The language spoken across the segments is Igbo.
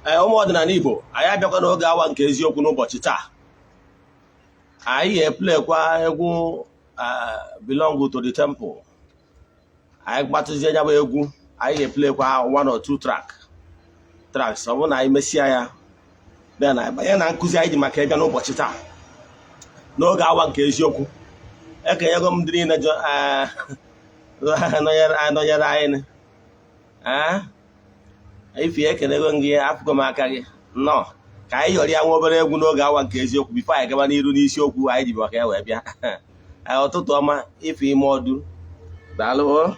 Ee, ụmụ ọdịnala Igbo, anyị abịakwa n'oge awa nke eziokwu. N'ụbọchị taa, anyị ga-eplaykwa egwu Belong to the Temple. Anyị gbatụzie ya bụ egwu, anyị ga-eplaykwa one or two tracks. Ọ bụrụ na anyị mesịa ya, then anyị banye na nkụzi anyị ji maka ịbịa n'ụbọchị taa n'oge awa nke eziokwu. Ekenyego m ndị niile nọnyere anyị. Ee, ife ekenego m gị, afụgo m aka gị. Nnọọ, ka anyị yọrọ ya nwa obere egwu n'oge awa nke eziokwu before anyị gaba n'iru n'isiokwu anyị ji maka ya wee bịa. Ee, ụtụtụ ọma, ife ime ọdụ. Daalụ o,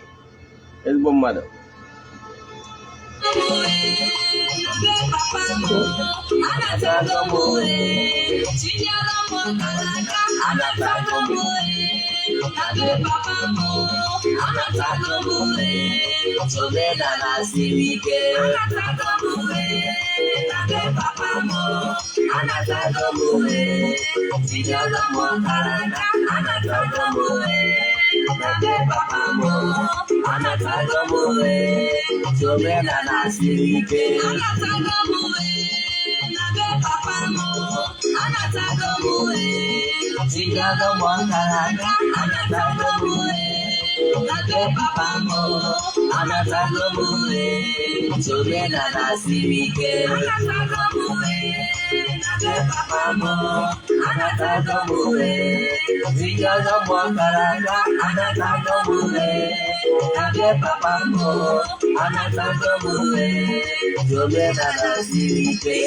ezigbo mmadụ. Be papa m, anatago m, tinyere m aka, anatago m na be papa m, anatago m omenala siri ike, anatago m na be papa m, anatago m tinyere m aka, anatago m na be papa m, anatago m omenala siri ike, anatago m na be papa m, anatago m tinyere m aka, anatago m na be papa m, anatago m omenala siri ike, anatago m na be papa m, anatago m tinyere m aka, anatago m na be papa m, anatago m omenala siri ike.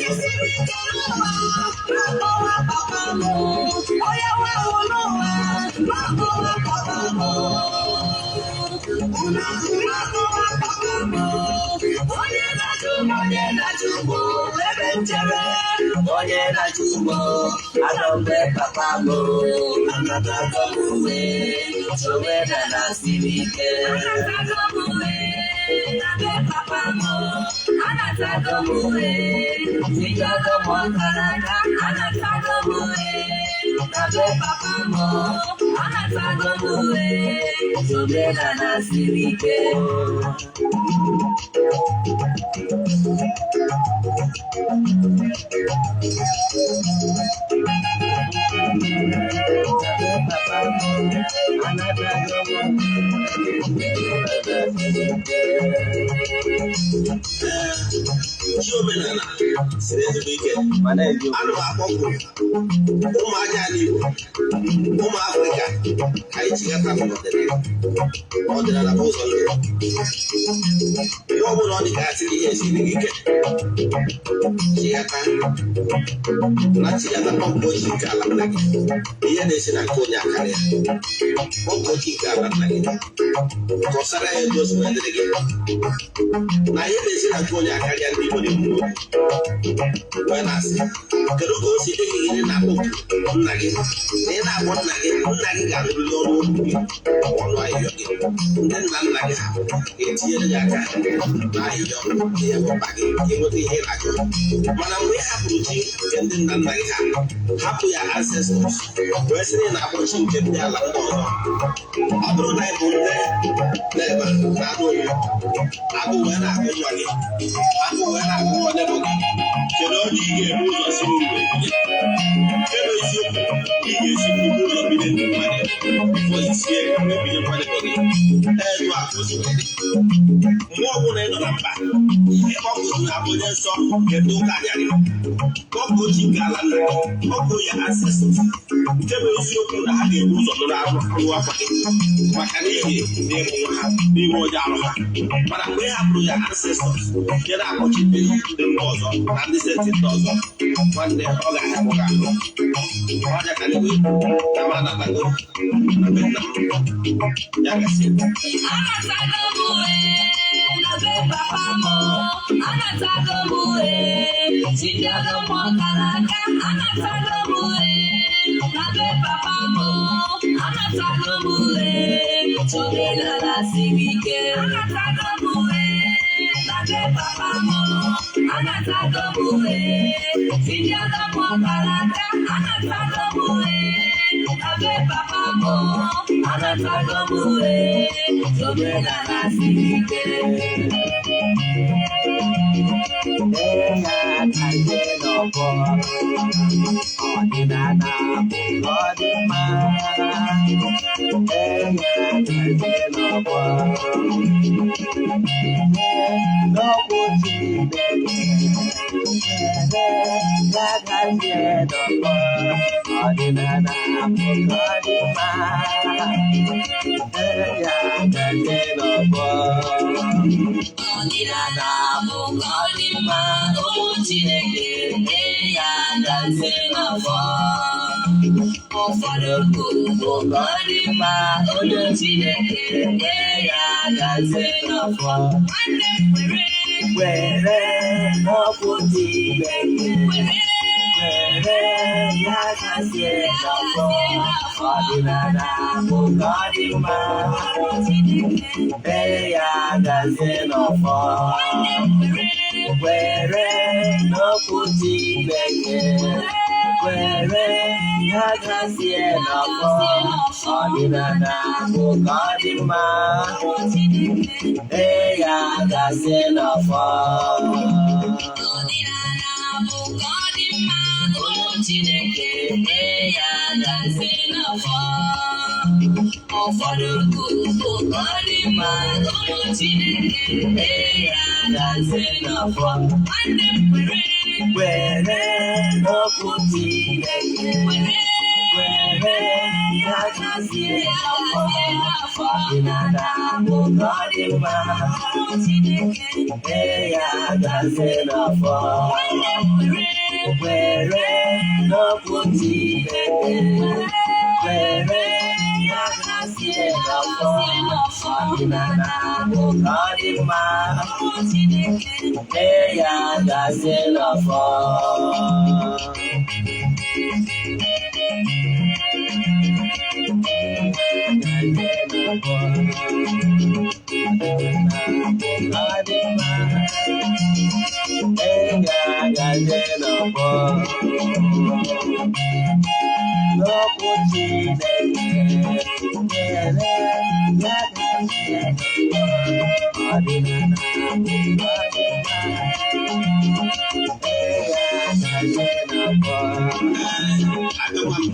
Papa m, onye nwe ụlọ ụwa, papa m, unu papa m, onye na-achụ m, onye na-achụ m, ebe nchere, onye na-achụ m, anọ mgbe papa m, anatago m uwe, omenala siri ike, anatago m uwe na be papa m, anatago m uwe, tinyego m akara aka, anatago m uwe na be papa m, anatago m uwe, omenala siri ike. Na be papa m, anatago m omenala siri ike. Ee, chi omenala siri ezigbo ike. Mana eziokwu. Ana m akpọku ụmụ aja ala Igbo, ụmụ Afrịka, ka anyị chigata n'ọdịnala. Ọdịnala bụ ụzọ ndụ. Mgbe ọbụla ọ dị ka asị na ihe esiri gị ike, chigata na chigata, kpọkpọ chi nke ala nna gị. Ihe na-esi na nke onye akarịa, kpọkpọ chi nke ala nna gị, kọsara ya etu o si wee dịrị gị na ihe na-esi na nke onye akarịa. Ndị Igbo na-ekwu okwu wee na-asị, kedu ka o si dị gị? Gịnị na-akpọ nna gị na ị na-akpọ nna gị? Nna gị ga-anụrịrị ọnụ okwu gị, ọnụ ahịhịọ gị. Ndị nna nna gị ha ga-etinyere gị aka na ahịhịọ ihe bụ mkpa gị ka ịnweta ihe ị na-achọ. Mana mgbe ị hapụrụ chi nke ndị nna nna gị ha, hapụ ya ancestors, wee sị na ị na-akpọ chi nke ndị ala ndị ọzọ, ọ bụrụ na ị bụ nne na-ebe na-agụ agụ wee na-agụ nwa gị, agụ wee na-agụ nwa neighbour gị, kedu onye ị ga-ebu ụzọ si nri wee binye? Nke bụ eziokwu, ị ga-esi nnukwu ụzọ binye ndị mmadụ before isie wee binye nwa neighbour gị. Etu a ka o si wee dị. Mgbe ọbụla ị nọ na mba, ịkpọkụ na onye nsọ nke ndị ụka anyarị, kpọkuo chi nke ala nna gị, kpọkuo ya ancestors, nke bụ eziokwu na ha ga-ebu ụzọ nụrụ arụ arụ akwa gị, maka n'ihi na ịmụ nwa ha n'ime onye arụ ha. Mana mgbe ị hapụrụ ya ancestors, je na-akpọchi ndị mba ọzọ na ndị steeti ndị ọzọ, nwanne, ọ ga-ahapụ gị ahụ ọnya ka anyị wee na m anatago na be nna m ya gasị. Anatago m uwe na be papa m, anatago m uwe, tinyego m ọkara aka, anatago m uwe na be papa m, anatago m uwe, omenala siri ike, anatago m uwe na be papa m, anatago m uwe, tinyego m ọkara aka, anatago m uwe na be papa m, anatago m uwe, omenala siri ike. Ee, ya. gazie n'ọgbọ. N'okwu Chineke, kwere ya gazie n'ọgbọ. Ọdịnala bụ ka ọ dị mma. Ya gazie n'ọgbọ. Ọdịnala bụ ka ọ dị mma, ụmụ Chineke, ee ya gazie n'ọgbọ. Ụfọdụ bụ ka ọ dị mma, ụmụ Chineke, ee ya gazie n'ọgbọ. Nwanne m, kwere. Kwere n'okwu Chineke, Kwere. Kwere ya gazie n'ọgbọ. Ọdịnala bụ ka ọ dị mma. Chineke. Ee ya gazie n'ọgbọ. Nwanne m, kwere. Kwere n'okwu Chineke, kwere ya gazie n'ọgbọ. Ọdịnala bụ ka ọ dị mma. Chineke. Ee ya gazie n'ọgbọ. Ọdịnala bụ ka ọ dị mma, ụmụ Chineke, ee ya gazie n'ọfọ. Ụfọdụ bụ ka ọ dị mma, ụmụ Chineke, ee ya gazie n'ọfọ. Nwanne m, kwere. Kwere n'okwu Chineke, Kwere. Kwere ya gazie Ya n'ọgbọ. gazie n'ọfọ. Ọdịnala bụ ka ọ dị mma. Ụmụ Chineke. Ee ya gazie n'ọgbọ. Nwanne m, kwere. Kwere n'okwu Chineke, kwere ya gazie n'ọgbọ. Ọdịnala bụ ka ọ dị mma. Ụmụ Chineke. Ee ya gazie n'ọgbọ. Gazie n'ọgbọ. Ọdịnala bụ ka ọ dị mma. Ee ya gazie n'ọgbọ. N'okwu Chineke, kwere ya gazie n'ọgbọ. Ọdịnala bụ ka ọ dị mma. Ee ya gazie n'ọgbọ. Abịakwa m,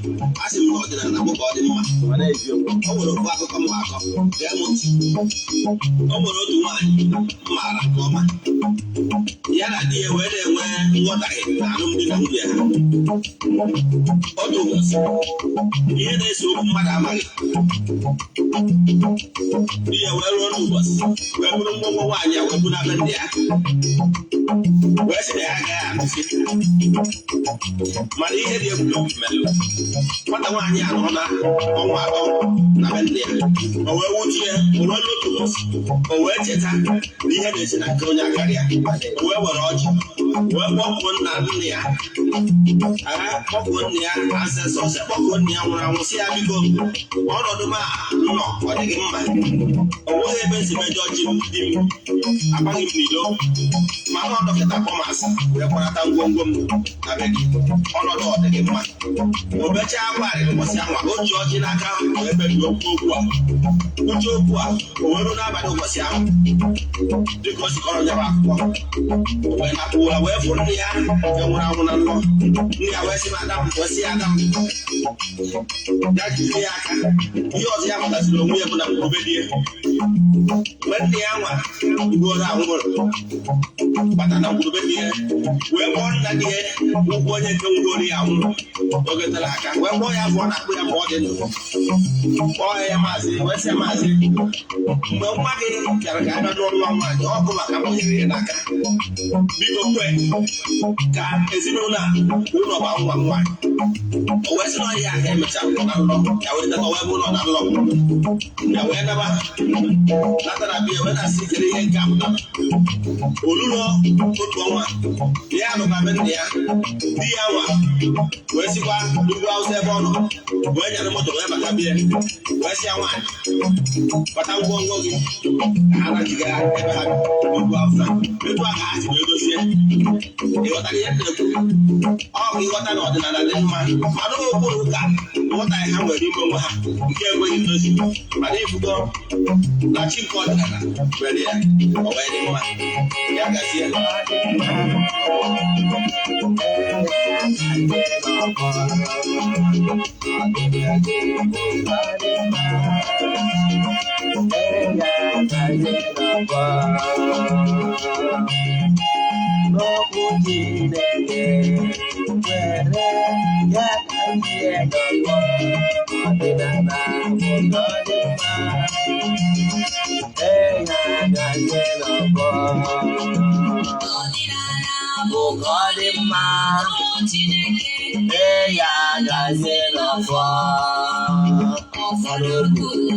asị m na ọdịnala bụ ka ọ dị mma. Mana eziokwu. O nwere ofu akụkọ m akọ, gee m ntị. O nwere otu nwaanyị m maara nke ọma. Ya na di ya wee na-enwe nghọtahie na alụmdi na nwunye ha. Otu ụbọchị, ihe na-ese okwu mmadụ amaghị. Di ya wee ruo n'ụbọchị wee bụrụ ngwongwo nwaanyị a wee bu na be nne ya, wee sị na ya agaghị alụsị. Mana ihe dị egwu mere, nwata nwaanyị a nọrọ na ọnwa 3 na be nne ya, o wee wuchie. O wee n'otu ụbọchị, o wee cheta na ihe na-esi na nke onye akarịa. O wee were ọjị wee kpọkuo nna nna ya, agha kpọkuo nna ya, ancestors, kpọkuo nna ya nwụrụ anwụ, sị ya, biko, ọnọdụ m a nọ, ọ dịghị mma. O nweghị ebe nsi mejọ ji m, di m agbaghị m n'ilo, ma nọ dọkịta kpọmasị wee kwarata ngwongwo m na be gị, ọnọdụ ọ dịghị mma. O bechaa akwa arịrị ụbọchị anwa, o ji ọjị n'aka wee kpebie okwu okwu a, uche okwu a. O wee ruo n'abalị ụbọchị ahụ, dịka o sikọrọ nyaba akwụkwọ, o wee napụ ụra, wee fụ nne ya nke nwụrụ anwụ na nlọ. Nne ya wee sị m, "Ada m," wee sị ya, "Ada m," ya jide ya aka. Ihe ọzọ ya pụtaziri onwe ya bụ na ngwurube di ya. Mgbe nne ya nwa ugboro anwụrụ bata na ngwurube di ya, wee kpọọ nna di ya ụkwụ, onye nke nwụrụ ya anwụ oge tere aka, wee kpọọ ya afọ ọ na-akpụ ya mgbe ọ dị ndụ, kpọọ ya maazị, wee sị ya, "Maazị, mgbe nwa gị bịara ka abịa n'ụlọ nwaanyị, ọ bụ maka m nyere ya n'aka. Biko kwe ka ezinụlọ a ụlọ gba nwa m nwaanyị." O wee sị na ọhịa ka emechara na nlọ ya, wee teta, wee bụ ụlọ na nlọ ya, wee naba nata na bịa, wee na-asị, "Kedu ihe nke a pụtara?" Olulo otu ọnwa ya nọ na be nna ya, di ya nwa wee sikwa n'ugwu Awụsa ebe ọ nọ wee nyere moto wee bata bịa, wee sị ya, "Nwaanyị, bata ngwongwo gị," ka ha nachiga ebe ha bi n'ugwu Awụsa. Etu a ka ha si wee dozie. Ịghọtara ihe m na-ekwu? Ọ bụ ịghọta na ọdịnala dị mma, mana okpuru ụka nghọtaghị ha nwere ime onwe ha nke enweghị ndozi. Mana ifugo na chi nke ọdịnala nwere ya, o wee dị mma. Ya gazie. N'okwu Chineke were ya ka ihe dọkọ, ọdịnala bụ ka ọ dị mma. Ee, ya gazie n'ọgbọ. Ọdịnala bụ ka ọ dị mma. Ụmụ Chineke. Ee, ya gazie n'ọgbọ. Ụfọdụ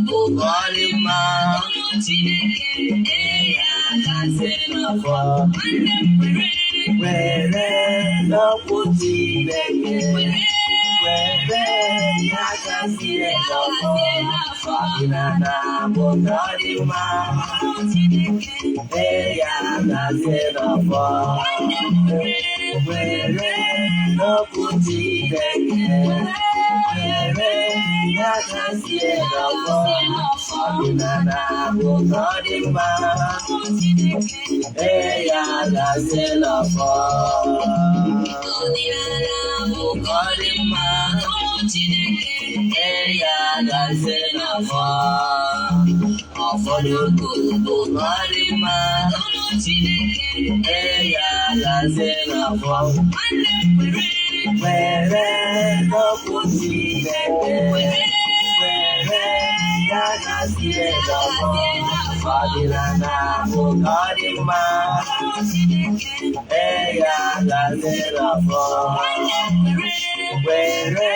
bụ ka ọ dị mma. Ụmụ Chineke, ee, ya gazie n'ọfọ. Nwanne m, kwere. Were n'okwu Chineke. Were ya gazie n'ọgbọ. Ọdịnala bụ ka ọ dị mma. Ụmụ Chineke. Ee, ya gazie n'ọgbọ. Nwanne m, kwere. Were n'okwu Chineke. Were ya gazie n'ọgbọ. Ọdịnala bụ ka ọ dị mma. Ụmụ Chineke. Ee, ya gazie n'ọgbọ. Ọdịnala bụ ka ọ dị mma. Ụmụ Chineke. Ee, ya gazie n'ọgbọ. Ụfọdụ bụ ka ọ dị mma. Ụmụ Chineke. Ee, ya gazie n'ọgbọ. Nwanne m, kwere. Were n'okwu Chineke. Were ya gazie n'ọgbọ. Ọdịnala bụ ka ọ dị mma. Ụmụ Chineke. Ee, ya gazie n'ọgbọ. Nwanne m, kwere. Were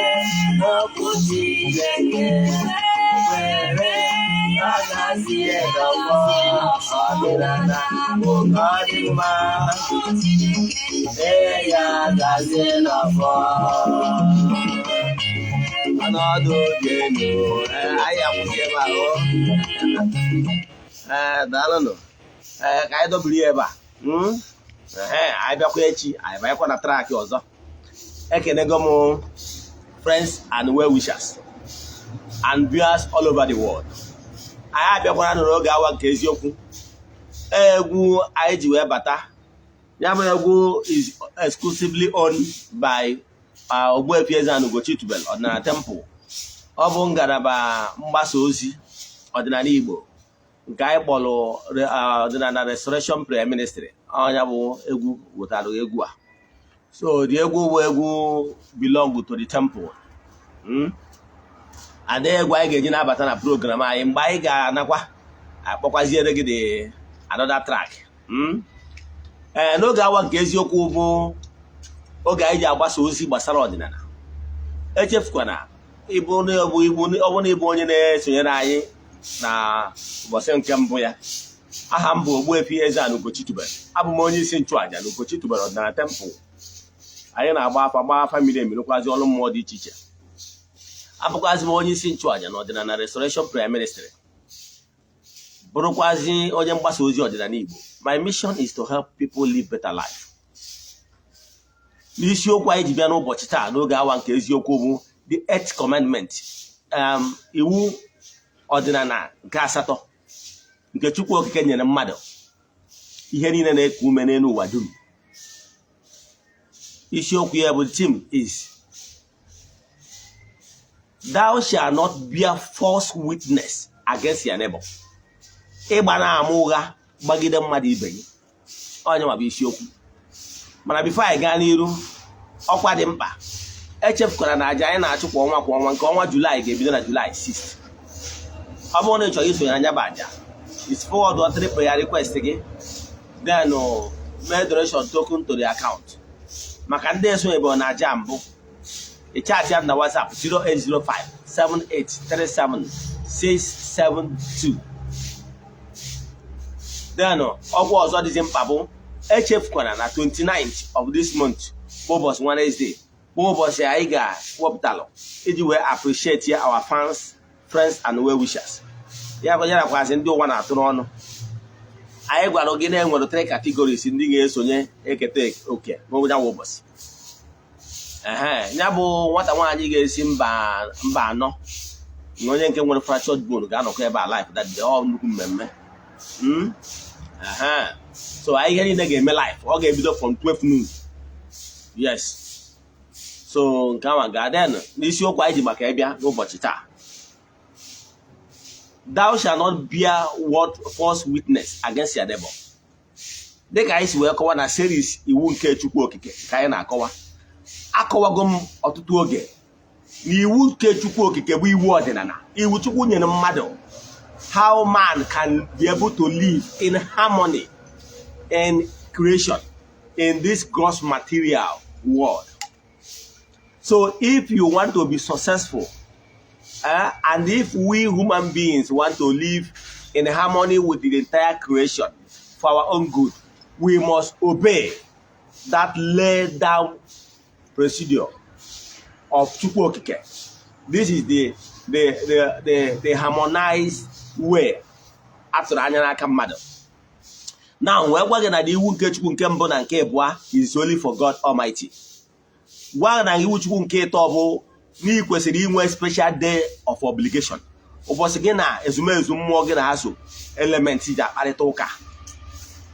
n'okwu Chineke. Were ya gazie n'ọgbọ. Ọdịnala bụ ka ọ dị mma. Ụmụ Chineke. Ee, ya gazie n'ọgbọ. Ọnọdụ dị elu. Ee, anyị akwụsị ebe a o. Ee, daalụnụ. Ee, ka anyị dobiri ya ebe a. Ehe, anyị bịakwa echi, anyị banyekwa na track ọzọ. Ekenego m friends and well wishers and viewers all over the world. Anyị abịakwara n'oge awa nke eziokwu. Egwu anyị ji wee bata ya bụ egwu is exclusively owned by Ogbuefi Eze-Ana Ugochi Tubelu Ọdịnala Temple. Ọ bụ ngalaba mgbasa ozi ọdịnala Igbo nke anyị kpọrọ Ọdịnala Restoration Prayer Ministry. Ọnya bụ egwu wetara egwu a. So the egwu bụ egwu belong to the temple. Ada egwu anyị ga-eji na-abata na program anyị. Mgbe anyị ga-anakwa akpọkwaziere gị the another track. Ee, n'oge awa nke eziokwu bụ oge anyị ji agbasa ozi gbasara ọdịnala. Echefukwana, ịbụ ọ bụ na ịbụ onye na-esonyere anyị na ụbọchị nke mbụ ya, aha m bụ Ogbuefi Eze-Ana Ugochi Tubelu. Abụ m onye isi nchụàjà na Ugochi Tubelu Ọdịnala Temple. Anyị na-agba afa, gba afa miri emi, rụkwazi ọrụ mmụọ dị iche iche. Abụkwazi m onye isi nchụàjà na Ọdịnala Restoration Prayer Ministry, bụrụkwazi onye mgbasa ozi ọdịnala Igbo. My mission is to help people live better life. N'isiokwu anyị ji bịa n'ụbọchị taa n'oge awa nke eziokwu bụ the eighth commandment, iwu ọdịnala nke asatọ nke Chukwu Okike nyere mmadụ, ihe niile na-eku ume n'elu ụwa dum. Isiokwu ya bụ, theme is "Thou shall not bear false witness against your neighbor." Ịgba na-ama ụgha gbagide mmadụ ibe gị, onye nwa bụ isiokwu. Mana before anyị gaa n'iru, ọkwa dị mkpa. Echefukwara na aja anyị na-achụ kwa ọnwa kwa ọnwa, nke ọnwa Julaị ga-ebido na Julaị 6. Ọ bụrụ na ị chọrọ isonye anya bụ aja, is forward three prayer request gị, then mee donation token to the account. Maka ndị esonyebụrụ na aja mbụ, ị chat ya na WhatsApp 0805 7837 672. Then ọgwụ ọzọ dịzi mkpa bụ, echefukwana na 29th of this month bụ ụbọchị Wednesday, bụ ụbọchị anyị ga-wepụtalụ iji wee appreciate our fans, friends and well wishers, ya bụ ya nakwazị ndị ụwa na-atụ n'ọnụ. Anyị ga-enwe special program. Anyị gwara gị na enwere three categories ndị ga-esonye eketa oke n'ụbọchị ụbọchị. Ehe, ya bụ nwata nwaanyị ga-esi mba anọ na onye nke nwere fractured bone ga-anọkọ ebe a live that day. Ọ nnukwu mmemme. Ehe. So anyị ihe niile ga-eme live. Ọ ga-ebido from 12 noon. Yes, so nke ahụ ga then n'isiokwu anyị ji maka ịbịa n'ụbọchị taa: "Thou shall not bear what false witness against your neighbor." Dịka anyị si wee kọwa na series iwu nke Chukwu Okike ka anyị na-akọwa, akọwago m ọtụtụ oge na iwu nke Chukwu Okike bụ iwu ọdịnala, iwu Chukwu nyere mmadụ, how man can be able to live in harmony in creation, in this gross material world. So if you want to be successful, and if we human beings want to live in harmony with the entire creation for our own good, we must obey that laid down procedure of Chukwu Okike. This is the harmonized way atụrụ anya n'aka mmadụ. Now, wee gwa gị na iwu nke Chukwu nke mbụ na nke abụọ is only for God Almighty. Gwa gị na iwu Chukwu nke ịtọ bụ na ị kwesịrị inwe special day of obligation, ụbọchị gị na ezumezu mmụọ gị na ha so element ji akparịta ụka.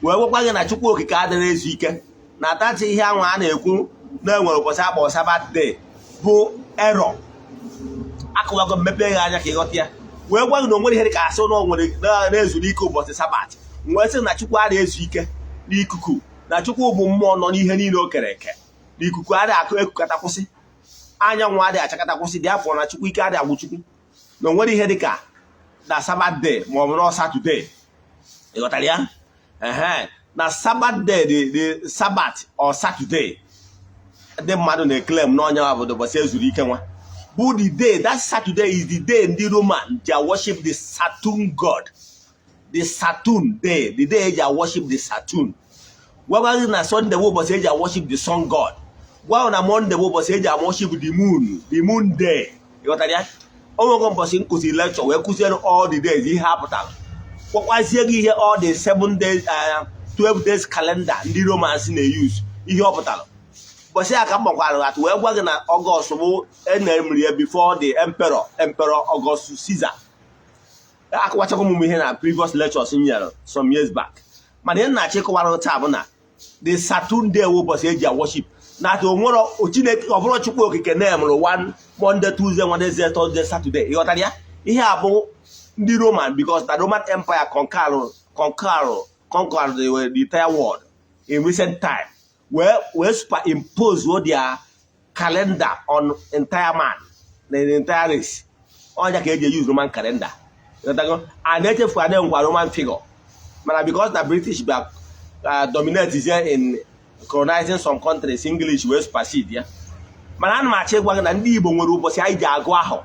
Wee gwakwa gị na Chukwu Okike adịrị ezu ike, na tati ihe ahụ a na-ekwu na enwere ụbọchị akpọ Sabbath day bụ error. Akụwago mmepe gị anya ka ịghọta ya. Wee gwa gị na onwere ihe dị ka asị na o nwere na-ezuru ike ụbọchị Sabbath. Wee sị na Chukwu adịghị ezu ike n'ikuku, na Chukwu bụ mmụọ nọ n'ihe niile o kere eke, na ikuku adịghị akụ ekukata kwụsị, anyanwụ adịghị achakata kwụsị. Dị afọ na Chukwu ike adịghị agwụ Chukwu, na onwere ihe dị ka na Sabbath day ma ọ bụ na Saturday. Ịghọtara ya? Ehe, na Sabbath day, the Sabbath or Saturday ndị mmadụ na-eclaim n'ọnya obodo ụbọchị ezuru ike nwa bụ the day. That Saturday is the day ndị Roman ji worship the Saturn god, the Saturn day, the day eji worship the Saturn. Gwagwa gị na Sunday bụ ụbọchị eji worship the sun god. Gwa na Monday bụ ụbọchị eji worship the moon, the moon day. Ịghọtara ya? O nwego mbọchị nkụzi lecture wee kụziere all the days ihe a pụtara, gwakwazie gị ihe all the 7 days, 12 days calendar ndị Romans na-use, ihe ọ pụtara. Ụbọchị a ka m gbakwara atụ wee gwa gị na August bụ enemiri ya before the emperor Augustus Caesar. Akọwachago m ihe na previous lectures m nyere some years back, mana ihe na-achọ ịkọwara taa bụ na the Saturn day wụ ụbọchị eji worship na atụ onwero Chineke. Ọ bụrụ Chukwu Okike na-emụrụ one Monday, Tuesday, Wednesday, Thursday, Saturday. Ịghọtara ya? Ihe a bụ ndị Roman, because the Roman Empire conquer the entire world in recent time, wee superimpose their calendar on entire man na the entire race. Ọnya ka eji use Roman calendar. Ịghọtago? A na-echefu adị ngwa Roman figure, mana because na British bịa dominate here in colonizing some countries, English wee supersede ya. Mana ana m achọ ịgwa gị na ndị Igbo nwere ụbọchị anyị ji agụ ahụ.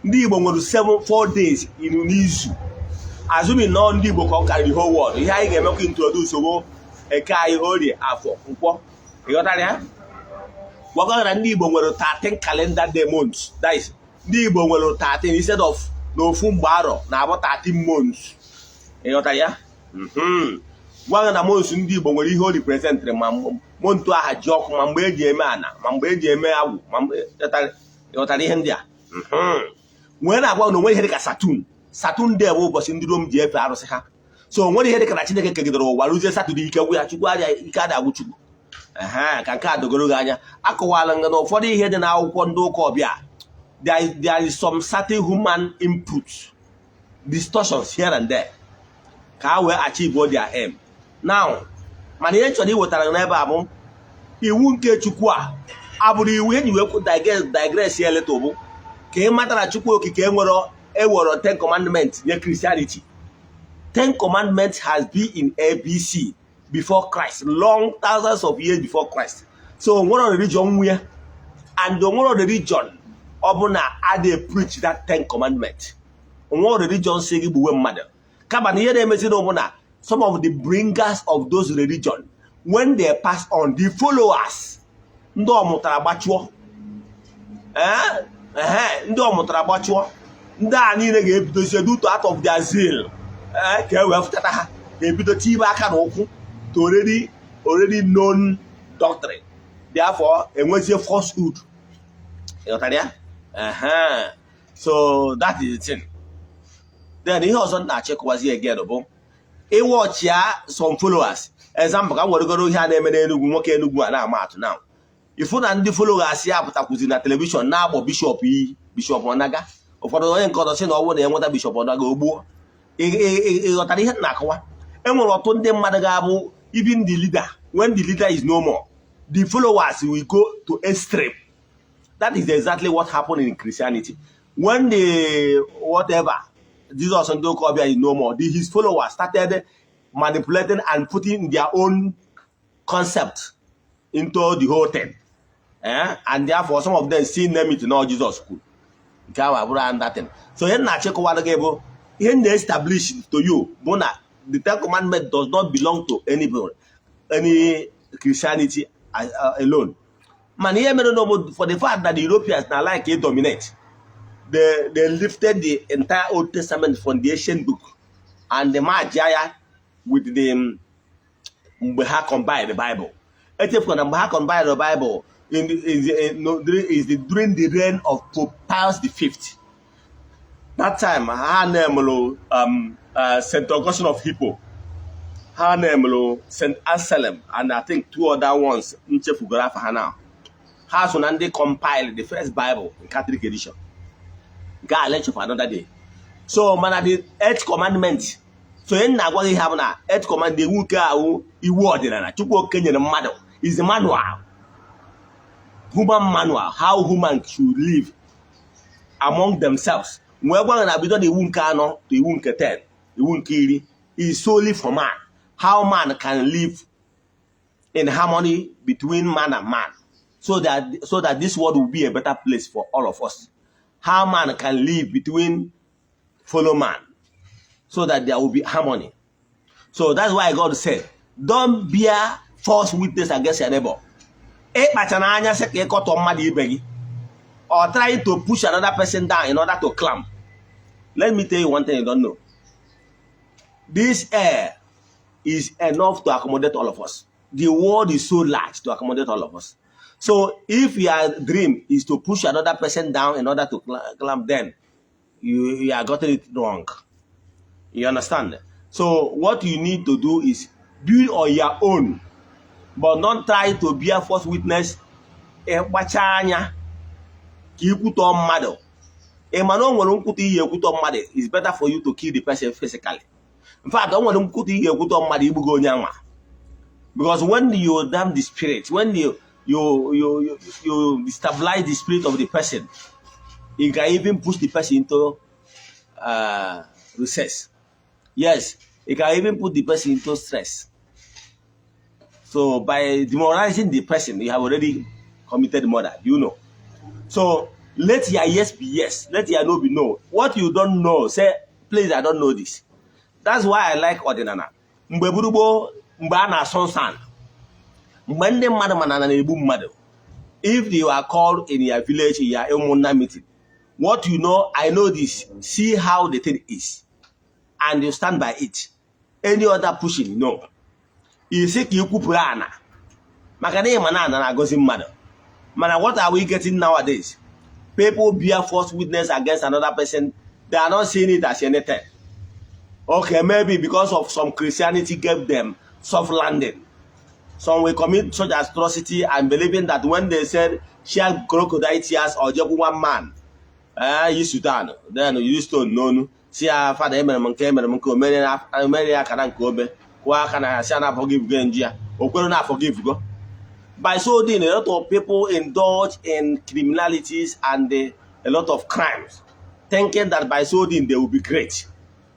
Ndị Igbo nwere 7 4 days n'izu, assuming nọ ndị Igbo ka ọ karịrị whole world. Ihe anyị ga-emekwa, introduce wo Eke anyị, Orie, Afọ, Nkwọ. Ịghọtara ya? Gwagwa na ndị Igbo nwere 13 calendar day months. That is, ndị Igbo nwere 13 instead of n'ofu mgbe arọ na-abụ 13 months. Ịghọtara ya? Gwa gị na months ndị Igbo nwere ihe o representịrị, ma month aha ji ọkụ, ma mgbe eji eme ana, ma mgbe eji eme agwụ, ma mgbe ịghọtara ihe ndị a. Wee na-agwa na onwere ihe dịka Saturn. Saturn day bụ ụbọchị ndị Rom ji efe arụsị ha. So onwere ihe dịka na Chineke kegidere ụwa ruzie Saturday ike gwụ ya. Chukwu adịghị ike adị agwụ Chukwu. Ehe, ka nke a dogoro gị anya. Akọwala nga na ụfọdụ ihe dị n'akwụkwọ ndị ụka ọbịa, there is some certain human input distortions here and there ka ha wee achieve their aim now. Mana ihe chọrọ iwetara n'ebe a bụ iwu nke Chukwu a abụrụ iwu ihe ji wee digress ya leta bụ ka ị mata na Chukwu Okike enwere ewere Ten Commandments nye Christianity. Ten Commandments has been in ABC before Christ, long thousands of years before Christ. So onwere religion nwe and onwere religion ọ bụ na adịghị preach that Ten Commandment. Onwere religion si gị gbuwe mmadụ, kama na ihe na-emezi na na some of the bringers of those religion, when they pass on, the followers, ndị ọmụtara gbachụọ, ee, ndị ọmụtara gbachụọ, ndị a niile ga-ebidozie due to out of their zeal, ka e wee fụchata ha. Ha ebido tibe aka na ụkwụ to already known doctrine. Therefore, enwezie falsehood. Ịghọtara ya? Ehe. So that is the thing. Then ihe ọzọ m na-achịkọwazi again bụ ịwọchịa some followers. Example, ka m weregoro ihe a na-eme n'Enugwu, nwoke Enugwu a na-ama atụ now. Ifu na ndị followers ya pụtakwuzi na television na-agbọ bishọp iyi, Bishọp Ọnaga. Ụfọdụ onye nke ọzọ sị na ọ bụrụ na enweta Bishọp Ọnaga, o gbuo. Ị ghọtara ihe m na-akọwa? E nwere ọtụtụ ndị mmadụ ga-abụ even the leader, when the leader is no more, the followers will go to extreme. That is exactly what happened in Christianity. When the whatever Jesus ndị ụka ọbịa is no more, his followers started manipulating and putting their own concept into the whole thing, eh? And therefore, some of them still name it no Jesus kwuru nke ahụ abụrụ another thing. So ihe m na-achịkọwara gị bụ ihe m na-establish to you bụ na the Ten Commandment does not belong to anybody, any Christianity alone. Mana ihe mere n'obodo, for the fact that the Europeans na like to dominate, they lifted the entire Old Testament from the ancient book and the merge ya with the mgbe ha combine the Bible. Echefukwa na mgbe ha combine the Bible in the, is, the, no, during, is the, during the reign of Pope Pius V. That time ha na-emelu St. Augustine of Hippo, ha na-emelu St. Anselm, and I think two other ones nchefugoro afa ha now. Ha so na ndị compile the first Bible in Catholic edition. Nke a, lecture for another day. So mana the eighth commandment, so ihe m na-agwa gị ha bụ na eighth commandment, iwu nke ahụ, iwu ọdịnala Chukwu Okike nyere mmadụ, is the manual, human manual, how human should live among themselves. Wee gwa gị na bido na iwu nke anọ to iwu nke 10, iwu nke 10 is solely for man, how man can live in harmony between man and man, so that this world will be a better place for all of us, how man can live between fellow man so that there will be harmony. So that's why God said, "Don't bear false witness against your neighbor." Ịkpachara anya sị ka ịkọtọ mmadụ ibe gị or trying to push another person down in order to climb. Let me tell you one thing you don't know: this air is enough to accommodate all of us. The world is so large to accommodate all of us. So if your dream is to push another person down in order to climb, then you are gotten it wrong. You understand? So what you need to do is build on your own, but not try to bear false witness. Ịkpacha anya ka ikwutọ mmadụ, ị ma na o nwere nkwutọ iyi ekwutọ mmadụ, it's better for you to kill the person physically. In fact, o nwere nkwutọ iyi ekwutọ mmadụ, igbugo onye anwa, because when you damn the spirit, when you destabilize the spirit of the person, you can even push the person into recess. Yes, you can even put the person into stress. So by demoralizing the person, you have already committed murder. Do you know? So let your yes be yes, let your no be no. What you don't know, say, "Please, I don't know this." That's why I like ọdịnala. Mgbe gburugburu, mgbe a na-asọ nsọ ala, mgbe ndị mmadụ mana na na-egbu mmadụ, if you are called in your village, in your ụmụnna meeting, what you know, "I know this, see how the thing is," and you stand by it. Any other pushing, no. Isi ka ikwupụrụ ana maka na ịma na ana na-agọzi mmadụ. Mana what are we getting nowadays? People bear false witness against another person. They are not seeing it as anything. Okay, maybe because of some Christianity gave them soft landing, some will commit such atrocity and believing that when they said share crocodile tears or jekwu one man, eh, yi Sudan then use stone n'onu si ya, "Fada, emere m nke, emere m nke." Omere ya akara nke obe kwụọ aka na ya, si ya na forgive go nju ya o kwere na forgive go. By so doing, a lot of people indulge in criminalities and a lot of crimes, thinking that by so doing they will be great.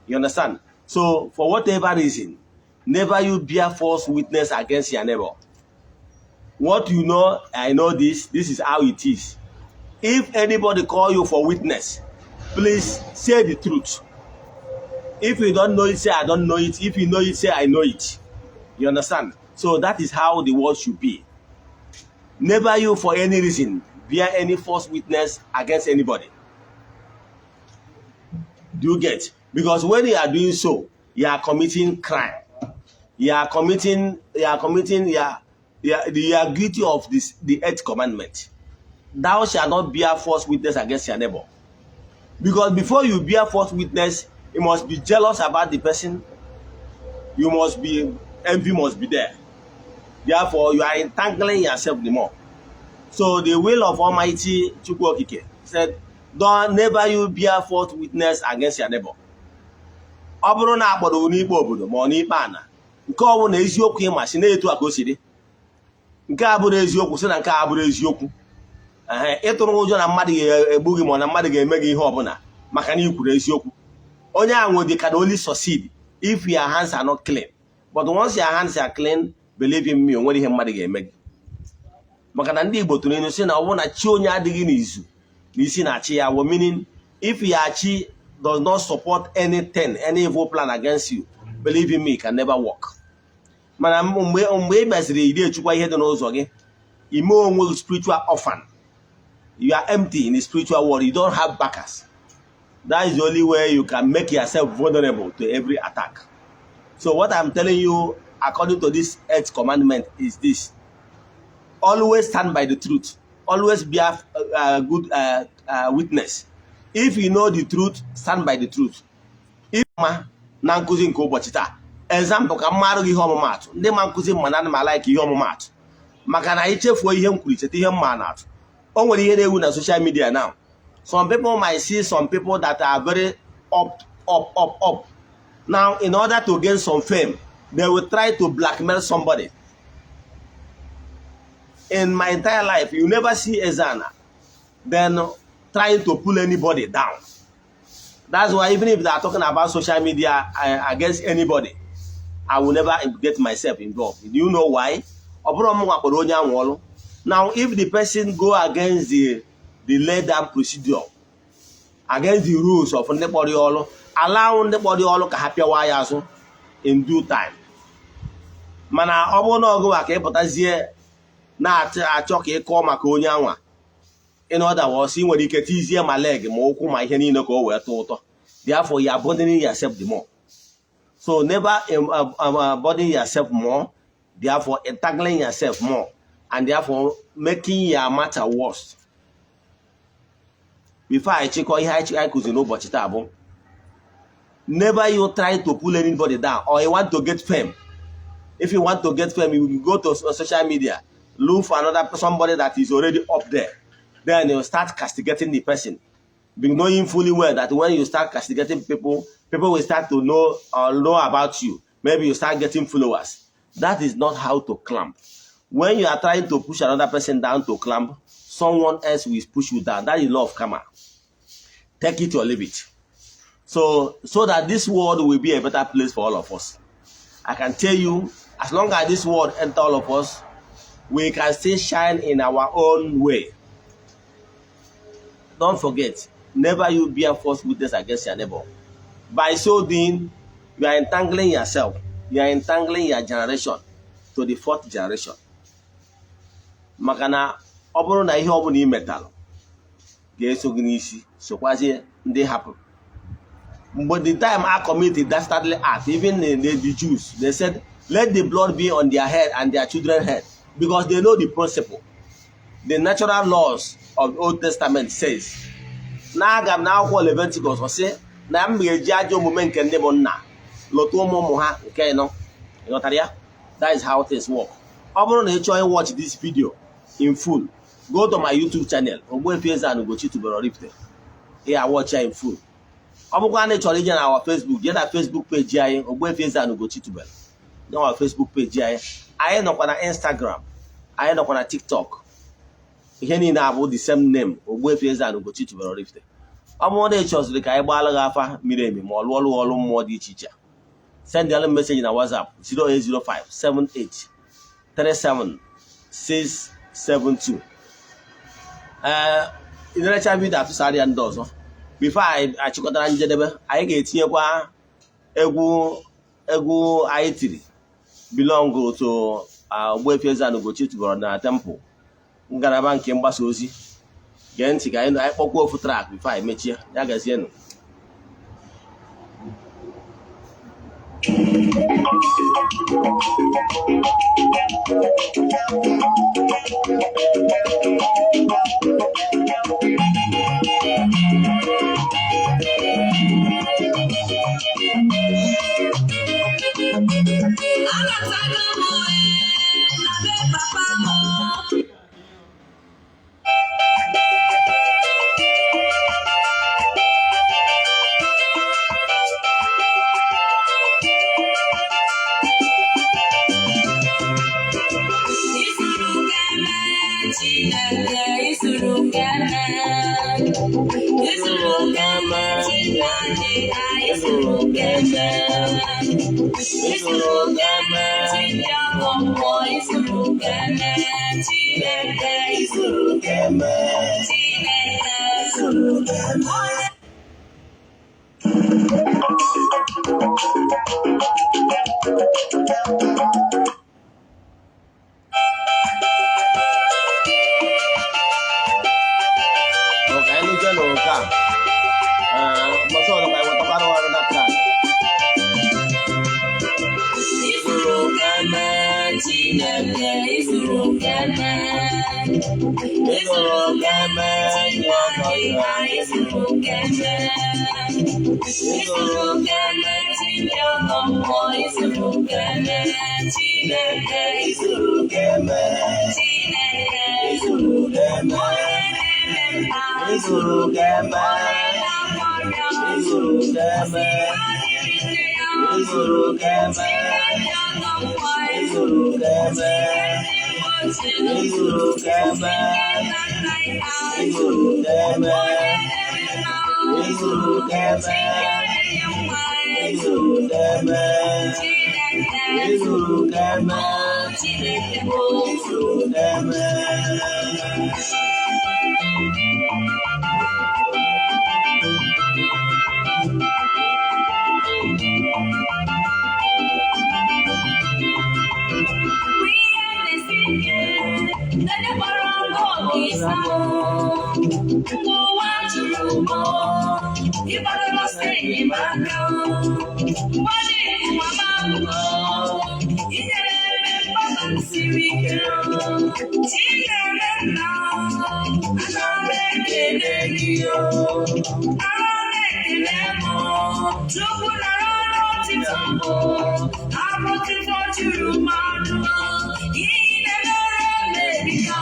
You understand? So for whatever reason, never you bear false witness against your neighbor. What you know, "I know this, this is how it is." If anybody call you for witness, please say the truth. If you don't know it, say, "I don't know it." If you know it, say, "I know it." You understand? So that is how the world should be. Never you for any reason bear any false witness against anybody. Do you get? Because when you are doing so, you are committing crime. You are committing you are guilty of this, the eighth commandment: "Thou shalt not bear false witness against your neighbor." Because before you bear false witness, you must be jealous about the person. You must be Envy must be there. Therefore, you are entangling yourself the more. So the will of Almighty Chukwu Okike said, "Don't never you bear false witness against your neighbor." Ọ bụrụ na akpọrọ n'ikpe obodo ma ọ n'ikpe ana, nke ọ bụla eziokwu ịma si na-etu a ka o si dị, nke a bụrụ eziokwu, si na nke a bụrụ eziokwu. Ee, ịtụrụ ụjọ na mmadụ ga-egbu gị ma ọ na mmadụ ga-eme gị ihe ọbụla maka na ị kwuru eziokwu, onye ahụ nwere can only succeed if your hands are not clean. But once your hands are clean, believe in me, o nwere ihe mmadụ ga-eme gị, maka na ndị Igbo tụrụ ilu sị na ọ bụrụ na chi onye adịghị n'izu na isi na-achị ya wụ, meaning if your chi does not support anything, any evil plan against you, believe in me, it can never work. Mana mgbe ị bịaziri iri echukwa ihe dị n'ụzọ gị, ime onwe gị spiritual orphan. You are empty in the spiritual world. You don't have backers. That is the only way you can make yourself vulnerable to every attack. So what I'm telling you according to this eighth commandment is this: always stand by the truth. Always be a good witness. If you know the truth, stand by the truth. If ma na nkụzi nke ụbọchị taa, example, ka m marụ gị ihe ọmụmaatụ. Ndị ma nkụzi mma na ana m a-like ihe ọmụmaatụ, maka na anyị chefuo ihe m kwuru, cheta ihe mma na-atụ. O nwere ihe na-ewu na social media now. Some people might see some people that are very up, up, up, up now. In order to gain some fame, they will try to blackmail somebody. In my entire life, you never see Ezana then trying to pull anybody down. That's why even if they are talking about social media against anybody, I will never get myself involved. Do you know why? Ọ bụrụ m wakporo onye ahụ ọrụ. Now, if the person go against the laid down procedure, against the rules of ndị kpọrọ ya ọrụ, allow ndị kpọrọ ya ọrụ ka ha pịawa ya azụ in due time. Mana ọ bụrụ na ọgụ ka ịpụtazie na-achọ ka ị kọọ maka onye anwa, in other words, ị nwere ike tizie ma leg ma ụkwụ ma ihe niile ka o wee tọọ ụtọ. Therefore, you are burdening yourself the more. So never burden yourself more, therefore entangling yourself more and therefore making your matter worse. Before anyị chịkọ ihe anyị kụziri n'ụbọchị taa bụ, never you try to pull anybody down or you want to get fame. If you want to get fame, you will go to social media, look for another somebody that is already up there, then you start castigating the person, be knowing fully well that when you start castigating people, people will start to know or know about you. Maybe you start getting followers. That is not how to climb. When you are trying to push another person down to climb, someone else will push you down. That is law of karma. Take it or leave it. So that this world will be a better place for all of us. I can tell you, as long as this world enter all of us, we can still shine in our own way. Don't forget, never you bear false witness against your neighbor. By so doing, you are entangling yourself, you are entangling your generation to the fourth generation. Maka na ọ bụrụ na ihe ọbụla ị metalụ ga-eso gị n'isi, sokwazie ndị hapụrụ. Mgbe the time I committed dastardly act, even the Jews, they said, "Let the blood be on their head and their children's head," because they know the principle. The natural laws of the Old Testament says, na aga m n'akwụkwọ Leviticus, ọ sị na m ga-eji ajọ omume nke ndị bụ nna lụta ụmụ ụmụ ha nke ịnọ. Ịghọtara ya? That is how things work. Ọ bụrụ na ị chọọ watch this video in full, go to my YouTube channel, Ogbuefi Eze-Ana Ugochi tubelu Oraifite. Ị ya watch ya in full. Ọ bụkwa na ị chọrọ ije na our Facebook, jee na Facebook page anyị, Ogbuefi Eze-Ana Ugochi tubelu, na our Facebook page anyị. Anyị nọkwa na Instagram, anyị nọkwa na TikTok. Ihe niile abụ the same name, Ogbuefi Eze-Ana Ugochi tubelu Oraifite. Ọ bụrụ na ị chọziri ka anyị gbaala gị afa miri emi ma ọ lụọ ọrụ ọrụ mmụọ dị iche iche, send alụ message na WhatsApp 0805 78 37 672. Ee, ị nerecha video, atụsara ya ndị ọzọ. Before anyị achịkọtara njedebe, anyị ga-etinyekwa egwu egwu anyị tiri belong to Ogbuefi Eze-Ana Ugochi tubelu na temple, ngalaba nke mgbasa ozi. Gee ntị ka anyị kpọkwuo ofu track before anyị mechie ya. Gazienụ. Alọtago m na be papa m. Isuru keme Chineke, isuru keme. Isuru keme Chineke, isuru keme. Isuru keme Chineke, isuru keme Chineke, isuru keme. Chineke, isuru keme. Ọ ka anyị lụzie n'ụka a, mbọsị ọzọ ka anyị wetakwara ọrụ dapụta. Isuru keme Chineke, isuru keme. Isuru keme Chineke, isuru keme. Isuru keme Chineke, isuru keme Chineke, isuru keme. Chineke, Isuru keme. Onye na-eme mma, Isuru keme. Onye na-agwọ ọrịa, Isuru keme. Isuru keme. Isuru keme. Isuru keme. Isuru keme. Isuru keme. Isuru keme. Isuru keme. Isuru keme. Ụwa jụrụ m, ịgbatara ọsọ enyemaka, mgbe ọ dị nwa m inyere ebe mgbaba m siri ike. Chineke nna, ana m ekele gị o, ana m ekele m. Chukwu nara n'otito mbụ, abụ otito juru mmadụ, ihe na-emere m erika,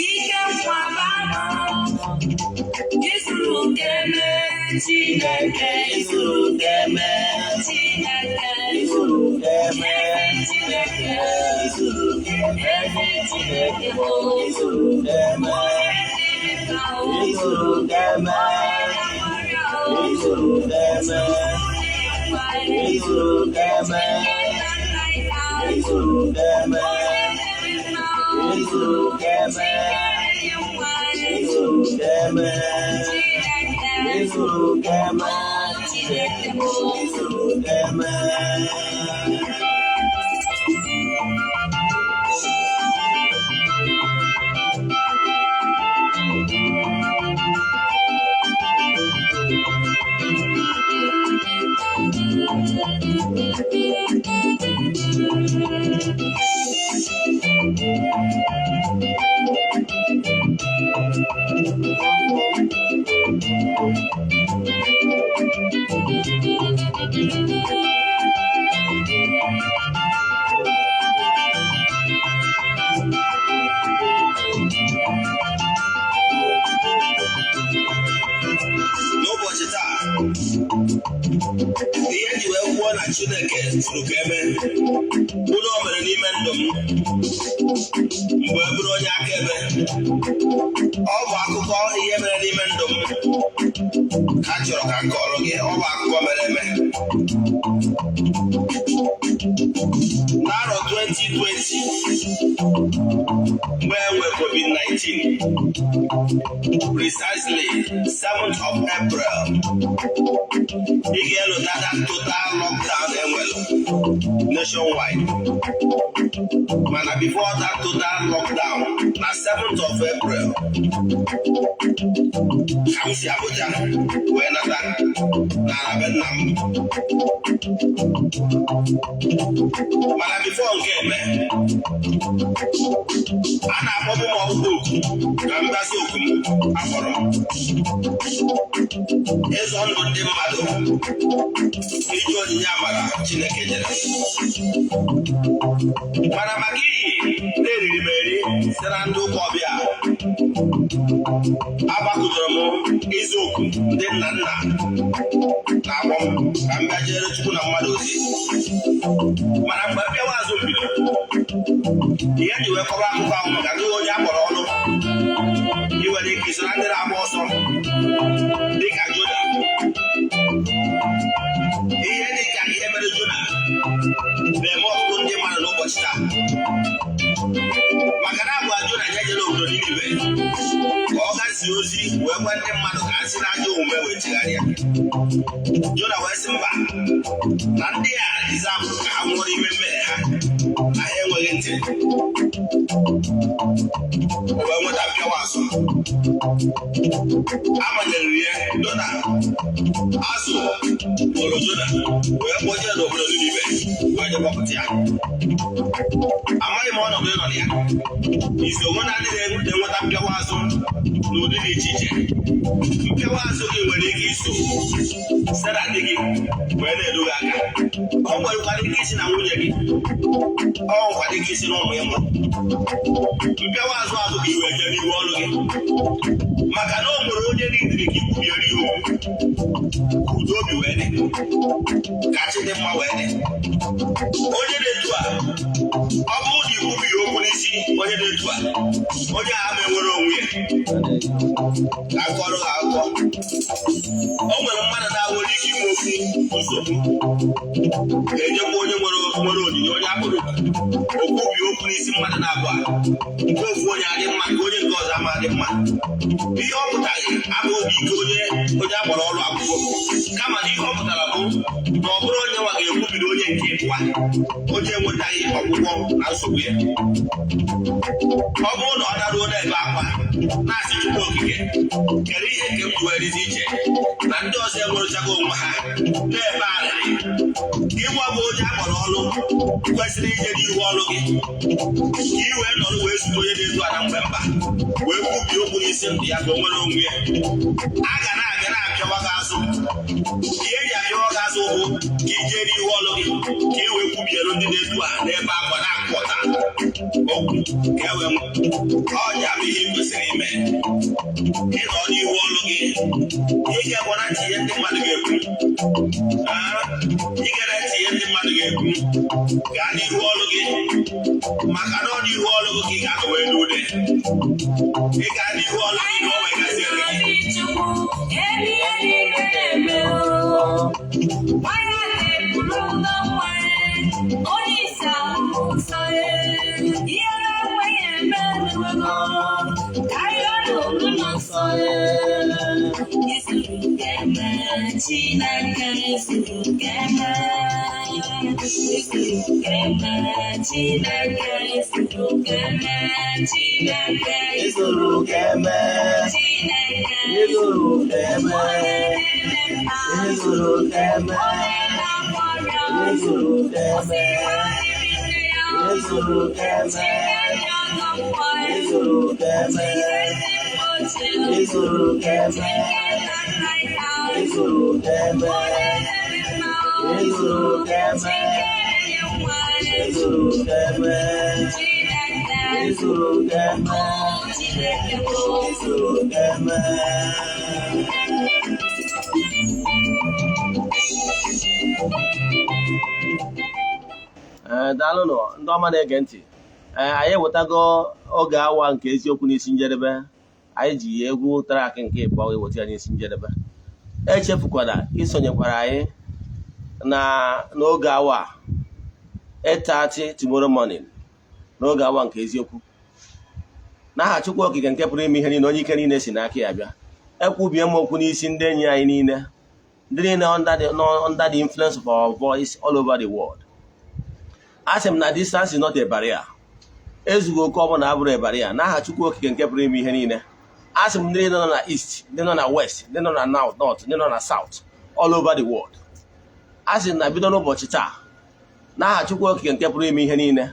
ike nkwaba m. Izuru keme Chineke, izuru keme. Chineke, Isuru keme. Ezi Chineke, Isuru keme. Ezi Chineke bụ Isuru keme. Onye na-eme ka o, Isuru keme. onye na-agwọ ọrịa o, Isuru keme. Isuru keme. Isuru keme. Isuru keme. Isuru keme. Isuru keme. Isuru keme. N'ụbọchị taa, ihe ji wee kwuo na Chineke zuru ka eme ụlọ o mere n'ime ndụ m mgbe e bụrụ onye akaebe, ọ bụ akụkọ ihe mere n'ime ndụ m ka a chọrọ ka m kọrọ gị. Ọ bụ akụkọ mere eme n'arọ 2020, mgbe e nwere COVID-19, precisely 7th of April. Ị ga-elota that total lockdown enwere nationwide, mana before that total lockdown, na 7th of April ka m si Abuja wee nata n'ala be nna m. Mana before nke eme, a na-akpọbụ m ọkpụkpọ oku ka m gazi oku m akpọrọ m ịzọ ndụ ndị mmadụ, iji onyinye amara Chineke nyere. Mana maka ihi na-eriri m eri site na ndị ụka ọbịa, agbakụdoro m izu oku ndị nna nna na-akpọ m ka m bịa jere Chukwu na mmadụ ozi. Mana mgbe mbịawa azụ m bido ihe ji wee kọba akụkọ ahụ, maka gị onye akpọrọ ọrụ, ị nwere ike iso na ndị na-agba ọsọ dịka Jona. Ihe dịka ihe mere Jona na-eme ọtụtụ ndị mmadụ n'ụbọchị taa, maka na agwa Jona ya jere obodo Ninive ka ọ gazie ozi wee gwa ndị mmadụ ka ha si n'ajọ omume wee chegharịa. Jona wee sị mba, na ndị a deserve ka ha nwụrụ ime mmehie ha, na ha enweghị ntị. O wee nweta mpịawa azụ, amanyere ya Jona azụ kpọrọ Jona wee kpọjee n'obodo Ninive wee je kpọpụta ya. Amaghị m ọnọdụ ịnọ na ya izi onwe na ndị na-enweta mpịawa azụ n'ụdị dị iche iche. Mpịawa azụ gị nwere ike iso site na di gị wee na-edu gị aka, ọ nwekwara ike isi na nwunye gị, ọ nwekwara ike isi na ụmụ ya mụrụ. Mpịawa azụ abụ ka iwe jee n'ihu ọrụ gị, maka na o nwere onye n'idiri ka ikwubiere ya okwu ka udo obi wee dị, ka chi dị mma wee dị. Onye na-etu a, ọ bụrụ na ikwubi ya okwu n'isi onye na-etu a, onye a ama enwere onwe ya. Ka akọrọ ha akụkọ, o nwere mmadụ na-nwere ike inwe okwu nsogbu, ga-ejekwa onye nwere onyinye, onye akpọrọ oku, okwubi okwu n'isi mmadụ na-abụọ a, nke ofu onye adị mma, nke onye nke ọzọ ama adị mma. Ihe ọ pụtaghị abụghị ike onye akpọrọ ọrụ akwụkwọ, kama na ihe ọ pụtara bụ na ọ bụrụ onye nwa ga-ekwubiri onye nke ịbụa, onye enwetaghị ọgwụgwọ na nsogbu ya. Ọ bụrụ na ọ daruo n'ebe akwa na-asị, "Chukwu Okike, kedu ihe nke m ji wee dịzi iche na ndị ọzọ enwerechago onwe ha?" na-ebe arịrị, gị nwa bụ onye akpọrọ ọrụ kwesịrị ije n'ihu ọrụ gị ka ị wee nọrọ wee zute onye na-ezu ala mgbe mba wee kwubie okwu n'isi ndụ ya ka o nwere onwe ya, a ga na-abịa na-apịawa gị azụ. Ihe eji apịawa gị azụ bụ ka ị jee n'ihu ọrụ gị ka ị wee kwubiere ndị na-ezu a n'ebe akwa na-akụ ọta okwu ka e wee ọnya bụ ihe ị kwesịrị ime. Ịnọ n'ihu ọrụ gị, ị ga-egwana ntị ihe ndị mmadụ ga-ekwu. Ị gara ntị ihe ndị mmadụ ga-ekwu, gaa n'ihu ọrụ gị, maka na ọ n'ihu ọrụ gị ka ị ga-anọ wee n'ude. Ị gaa n'ihu ọrụ gị ka o wee gaziere gị. Chukwu, ebe ihe niile na-eme o. Nwanyị na-eburu ụlọ nwanyị, onye isi ahụ nsọ ya. Ihe na-ekweghị eme emewego, karịa n'ụlọ nsọ ya. Izuru ga-eme, Chineke, izuru ga-eme. Izuru ga-eme, Chineke, izuru ga-eme, Chineke. Izuru ga-eme. Chineke. Izuru ga-eme. Izuru ga-eme. Izuru ga-eme. Izuru ga-eme. Izuru ga-eme. Izuru ga-eme. Izuru ga-eme. Izuru ga-eme. Izuru ga-eme. Izuru ga-eme. Izuru ga-eme. Ee, daalụnụ ndị ọma na-ege ntị. Ee, anyị ewetago oge awa nke eziokwu n'isi njedebe. Anyị ji egwu track nke ịbụọ wee weta ya n'isi njedebe. Echefukwala isonyekwara anyị na n'oge awa a, 8:30 tomorrow morning, n'oge awa nke eziokwu. N'aha Chukwu Okike nke pụrụ ime ihe niile, onye ike niile si n'aka ya bịa, ekwubie m okwu n'isi ndị enyi anyị niile, ndị niile nọ under the influence of our voice all over the world. A sị m na distance is not a barrier. Ezughị oke ọbụla abụrụ ịbara ya. N'aha Chukwu Okike nke pụrụ ime ihe niile, a sị m, ndị nọ na east, ndị nọ na west, ndị nọ na north, ndị nọ na south, all over the world, a sị na bido n'ụbọchị taa, n'aha Chukwu Okike nke pụrụ ime ihe niile,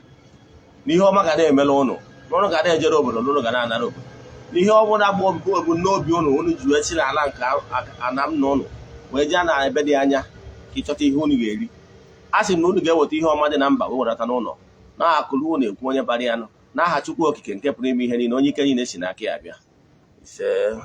na ihe ọma ga na-emela ụnụ, na ụnụ ga na-ejere obodo, na ụnụ ga na-anara obodo, na ihe ọbụla bụ ebumnobi ụnụ, ụnụ ji wee si n'ala nke ana m na ụnụ wee jee na ebe dị anya ka ịchọta ihe unu ga-eri, a sị m na unu ga-eweta ihe ọma dị na mba wee wedata n'ụlọ na akụrụ unu ekwu onye bara ya nụ, n'aha Chukwu Okike nke pụrụ ime ihe niile, onye ike niile si n'aka ya bịa. Ise.